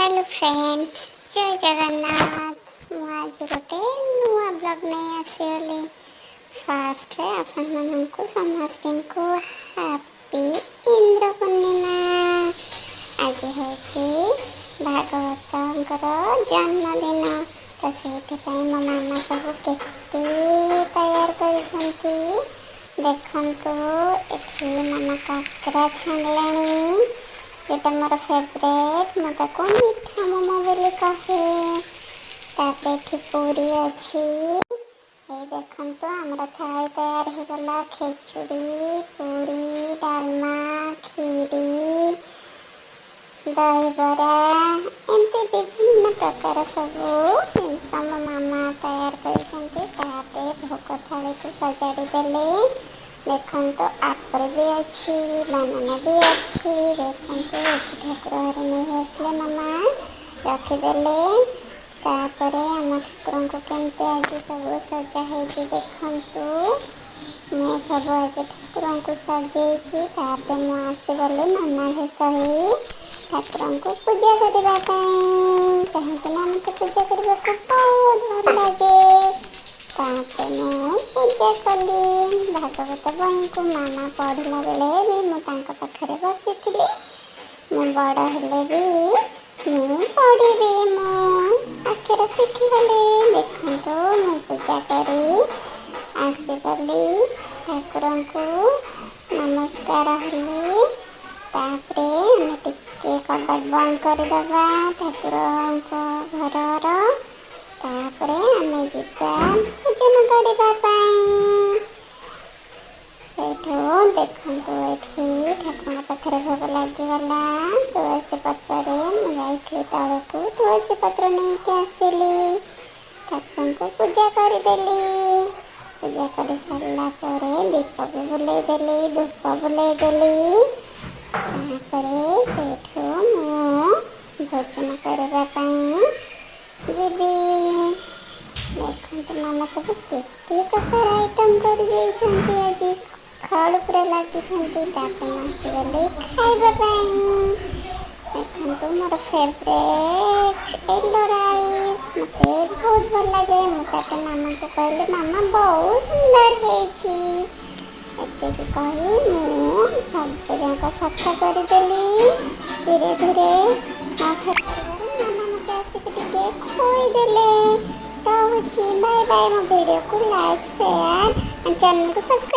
Hello friends, ଜୟ ଜଗନ୍ନାଥ। ମୁଁ ଆଜି ଗୋଟେ ନୂଆ ବ୍ଲଗ୍ ନେଇ ଆସିଗଲି। ଫାର୍ଷ୍ଟରେ ଆପଣମାନଙ୍କୁ ସମସ୍ତଙ୍କୁ ହାପି ଇନ୍ଦ୍ର ପୂର୍ଣ୍ଣିମା। ଆଜି ହେଉଛି ଭାଗବତଙ୍କର ଜନ୍ମଦିନ, ତ ସେଇଥିପାଇଁ ମୋ ମାମା ସବୁ କେତେ ତୟାର କରିଛନ୍ତି ଦେଖନ୍ତୁ। ଏଠି ମାମା କାକରା ଛାଣିଲାଣି, ଯେଉଁଟା ମୋର ଫେଭରେଟ୍। ମୁଁ ତାକୁ ମିଠା ମୋମୋ ବୋଲି କହେ। ତାପରେ ଏଠି ପୁରୀ ଅଛି। ଏଇ ଦେଖନ୍ତୁ, ଆମର ଥାଳି ତୟାର ହେଇଗଲା। ଖେଚୁଡ଼ି, ପୁରୀ, ଡାଲମା, କ୍ଷୀରି, ଦହିବରା, ଏମିତି ବିଭିନ୍ନ ପ୍ରକାର ସବୁ ଜିନିଷ ମୋ ମାମା ତୟାର କରିଛନ୍ତି। ତାପରେ ଭୋଗ ଥାଳିକୁ ସଜାଡ଼ି ଦେଲେ। ଦେଖନ୍ତୁ, ଆପଲ୍ ବି ଅଛି, ବାନାନା ବି ଅଛି। ଦେଖନ୍ତୁ, ଏଠି ଠାକୁର ଘରେ ନେଇ ଆସିଲେ ମାମା, ରଖିଦେଲେ। ତାପରେ ଆମ ଠାକୁରଙ୍କୁ କେମିତି ଆଜି ସବୁ ସଜା ହେଇଛି ଦେଖନ୍ତୁ। ମୁଁ ସବୁ ଆଜି ଠାକୁରଙ୍କୁ ସଜେଇଛି। ତାପରେ ମୁଁ ଆସିଗଲି ନନା ଭେଷ ହେଇ ଠାକୁରଙ୍କୁ ପୂଜା କରିବା ପାଇଁ, କାହିଁକି ନା ମୋତେ ପୂଜା କରିବାକୁ ବହୁତ ଭଲ ଲାଗେ। ତାପରେ ମୁଁ ପୂଜା କଲି। ଭାଗବତ ବହିକୁ ମାମା ପଢ଼ିଲା ବେଳେ ବି ମୁଁ ତାଙ୍କ ପାଖରେ ବସିଥିଲି। ମୁଁ ବଡ଼ ହେଲେ ବି ମୁଁ ପଢ଼ିବି, ମୁଁ ଅକ୍ଷର ଶିଖିଗଲି। ଦେଖନ୍ତୁ, ମୁଁ ପୂଜା କରି ଆସିଗଲି, ଠାକୁରଙ୍କୁ ନମସ୍କାର ହେଲି। ତାପରେ ଆମେ ଟିକେ କବାଟ ବନ୍ଦ କରିଦେବା ଠାକୁରଙ୍କ ଘରର। ତାପରେ ଆମେ ଯିବା ଭୋଜନ କରିବା ପାଇଁ। ସେଇଠୁ ଦେଖନ୍ତୁ, ଏଠି ଠାକୁରଙ୍କ ପାଖରେ ଭୋଗ ଲାଗିଗଲା ତୁଳସୀ ପତ୍ରରେ। ମୁଁ ଯାଇଥିଲି ତଳକୁ, ତୁଳସୀ ପତ୍ର ନେଇକି ଆସିଲି, ଠାକୁରଙ୍କୁ ପୂଜା କରିଦେଲି। ପୂଜା କରି ସାରିଲା ପରେ ଦୀପ ବି ବୁଲେଇ ଦେଲି, ଧୂପ ବୁଲେଇ ଦେଲି। ତାପରେ ସେଇଠୁ ମୁଁ ଭୋଜନ କରିବା ପାଇଁ ଯିବି। ଦେଖନ୍ତୁ, ମାମା ସବୁ କେତେ ପ୍ରକାର ଆଇଟମ୍ କରିଦେଇଛନ୍ତି। ଆଜି ସକାଳୁ ପୁରା ଲାଗିଛନ୍ତି। ତାପରେ ମୁଁ ଆସିଗଲି ଖାଇବା ପାଇଁ। ଦେଖନ୍ତୁ, ମୋର ଫେଭରେଟ୍ ୟେଲୋ ରାଇସ୍, ମୋତେ ବହୁତ ଭଲ ଲାଗେ। ମୁଁ ତାପରେ ମାମାଙ୍କୁ କହିଲି, "ମାମା, ବହୁତ ସୁନ୍ଦର ହେଇଛି।" ଏତିକି କହି ମୁଁ ସବୁ ଯାକ ସଫା କରିଦେଲି ଧୀରେ ଧୀରେ। ମୋ ଖାଇବାରୁ ମାମା ମୋତେ ଆସିକି ଟିକେ ଖୋଇଦେଲେ। ରହୁଛି, ବାଏ ବାଏ। ମୋ ଭିଡ଼ିଓକୁ ଲାଇକ୍, ସେୟାର, ଚ୍ୟାନେଲକୁ ସବସ୍କ୍ରାଇବ୍।